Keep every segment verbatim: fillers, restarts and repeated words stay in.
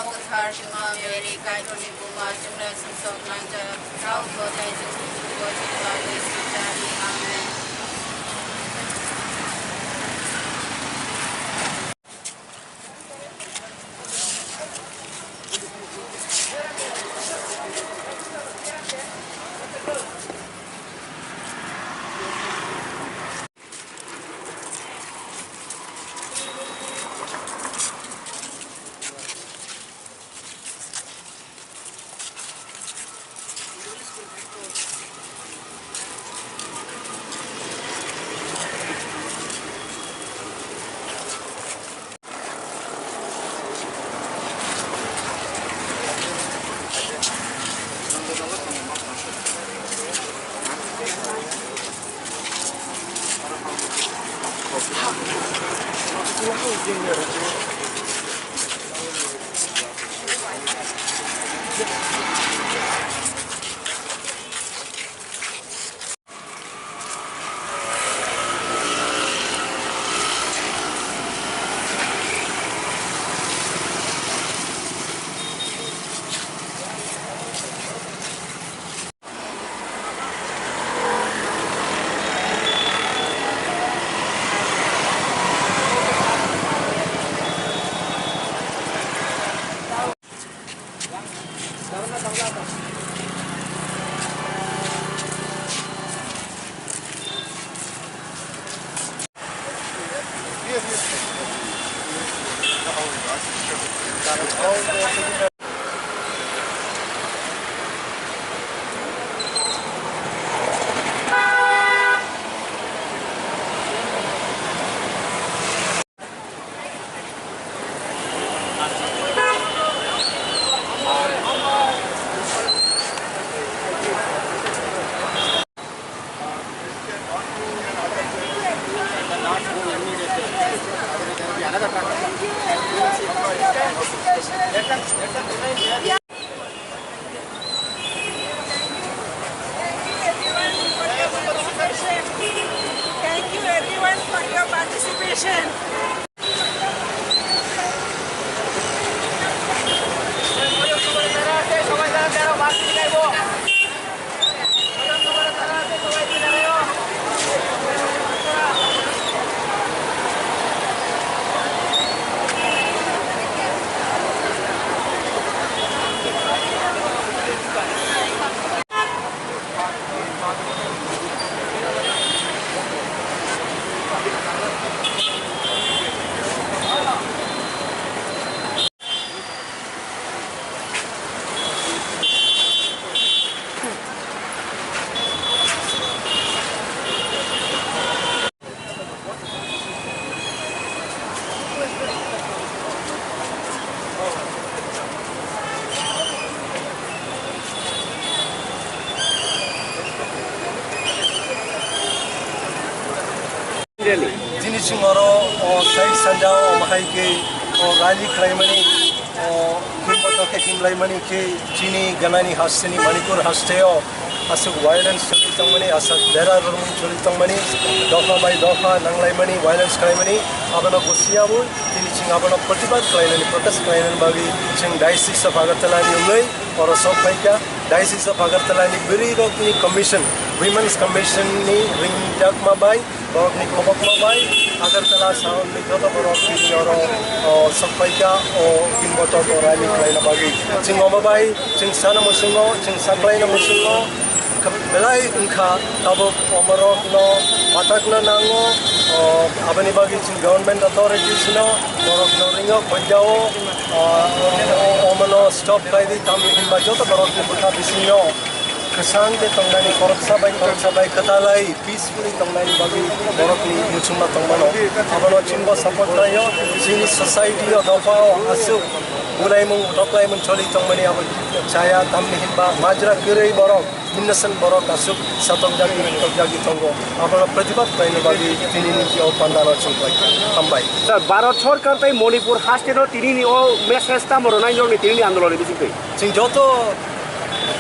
kwthar Sima Mary, Kaitorni buma, chwngno sumsok nangjak, tao bo tei chwng kuchugo chini bagwi swijali. Amen. Tini chwng oro, o, sai sanja o, omo hai khe, o, rally khlaimani, o, himba tokhe himlaimani khe chini ganani hasteni Manipur hasteo aswk violence choli tongmani, aswk bera rwmani choli tongmani, dopha bai dopha nanglaimani, violence khlaimani, abono gosiyawi tini chwng abono protibad khlainani, protest khlainani bagwi chwng Diocese of Agartala ni wngwi oro sok phaikha. Diocese of Agartala ni bwrwi rokni commission, Women's Commission ni ringjakma bai, borokni kobokma bai, Agartala saon ni joto borok tini oro, o, sok phaikha, o, himba tokhe rally khlaina bagwi. Chwng omo bai, chwng sana muchungo, chwng saklaina muchungo, belai wngkha, tabuk omorokno patakna nango, o, aboni bagwi chwng government authorities no, borokno ringo, khoijao, o, omono stop khlaidi, tamni hinba joto borokni bwkha bisingo kwchang khe tongnani, khoroksa bai khoroksa bai kwtalai peacefully tongnani bagwi borokni muchungma tongmano. Abono chwngbo support khlaio, chini society o, dopha o aswk bulaimung, toklaimung choli tongmani abo chaya, tamni hinba majra kwrwi borok, innocent borok aswk satokjagwi, tokjagwi tongo. Abono protibad khlaina bagwi tinini o pandano chwng khlaikha. Hambai. Sir, Bharat Sorkar tei Manipur hasteno tinini o message tamo rwnai norokni tinini andolonni bisingtwi? Chwng joto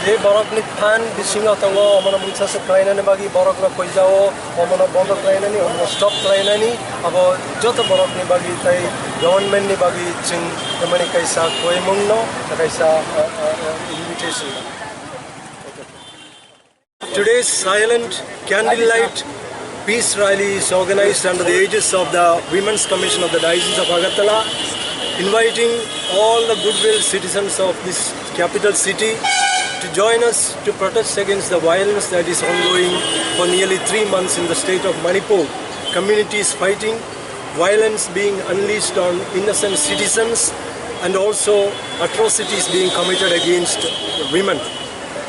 je borokni phan bisingo tongo, omono mungsa se khlainani bagwi borokno khoijao, omono bondo khlainani, omono stop khlainani, abo joto borokni bagwi tei government ni bagwi chwng tamani kaisa koimungno, kaisa, uh, uh, uh, invitation. Today's silent candlelight peace rally is organized under the aegis of the Women's Commission of the Diocese of Agartala, inviting all the goodwill citizens of this capital city to join us to protest against the violence that is ongoing for nearly three months in the state of Manipur. Communities fighting, violence being unleashed on innocent citizens, and also atrocities being committed against women.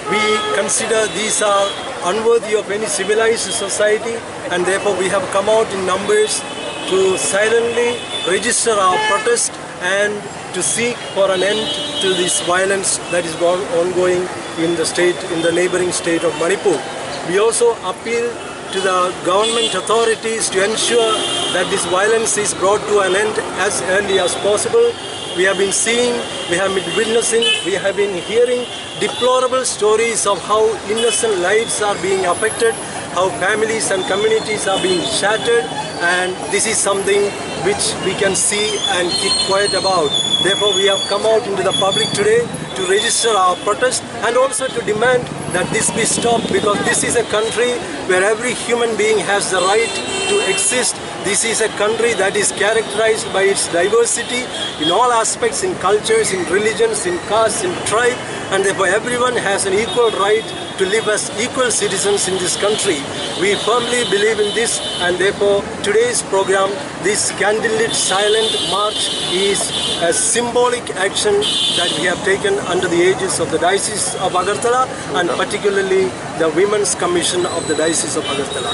We consider these are unworthy of any civilized society, and therefore we have come out in numbers to silently register our protest and to seek for an end to this violence that is go- ongoing in the state, in the neighboring state of Manipur. We also appeal to the government authorities to ensure that this violence is brought to an end as early as possible. We have been seeing, we have been witnessing, we have been hearing deplorable stories of how innocent lives are being affected, how families and communities are being shattered, and this is something which we can see and keep quiet about. Therefore, we have come out into the public today to register our protest and also to demand that this be stopped, because this is a country where every human being has the right to exist. This is a country that is characterized by its diversity in all aspects, in cultures, in religions, in caste, in tribe, and therefore everyone has an equal right to live as equal citizens in this country. We firmly believe in this, and therefore today's program, this candlelit silent march, is a symbolic action that we have taken under the aegis of the Diocese of Agartala and particularly the Women's Commission of the Diocese of Agartala.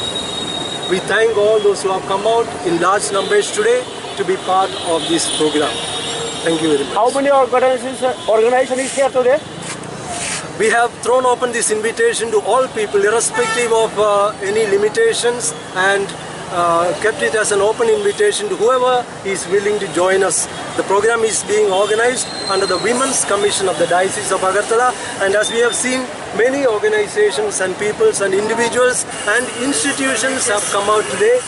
We thank all those who have come out in large numbers today to be part of this program. Thank you very much. How many organizations, organization is here today? We have thrown open this invitation to all people, irrespective of, uh, any limitations, and, uh, kept it as an open invitation to whoever is willing to join us. The program is being organized under the Women's Commission of the Diocese of Agartala, and as we have seen, many organizations and peoples and individuals and institutions have come out today.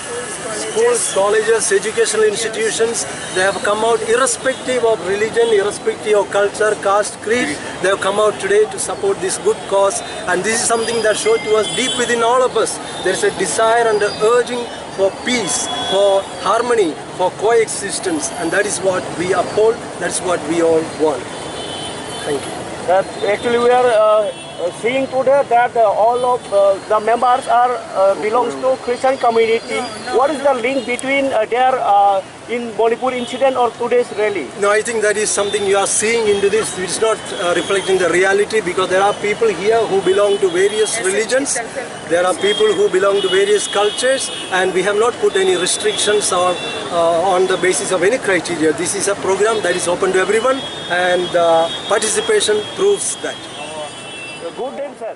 Schools, colleges, educational institutions, they have come out irrespective of religion, irrespective of culture, caste, creed. They have come out today to support this good cause, and this is something that showed to us deep within all of us. There is a desire and an urging for peace, for harmony, for coexistence, and that is what we uphold, that is what we all want. Thank you. That actually we are, uh, uh, seeing today that, uh, all of, uh, the members are, uh, belongs to Christian community. What is the link between, uh, their, uh, in Manipur incident or today's rally? No, I think that is something you are seeing into this. It's not, uh, reflecting the reality, because there are people here who belong to various religions. There are people who belong to various cultures, and we have not put any restrictions or, uh, on the basis of any criteria. This is a program that is open to everyone, and, uh, participation proves that. Good day, sir.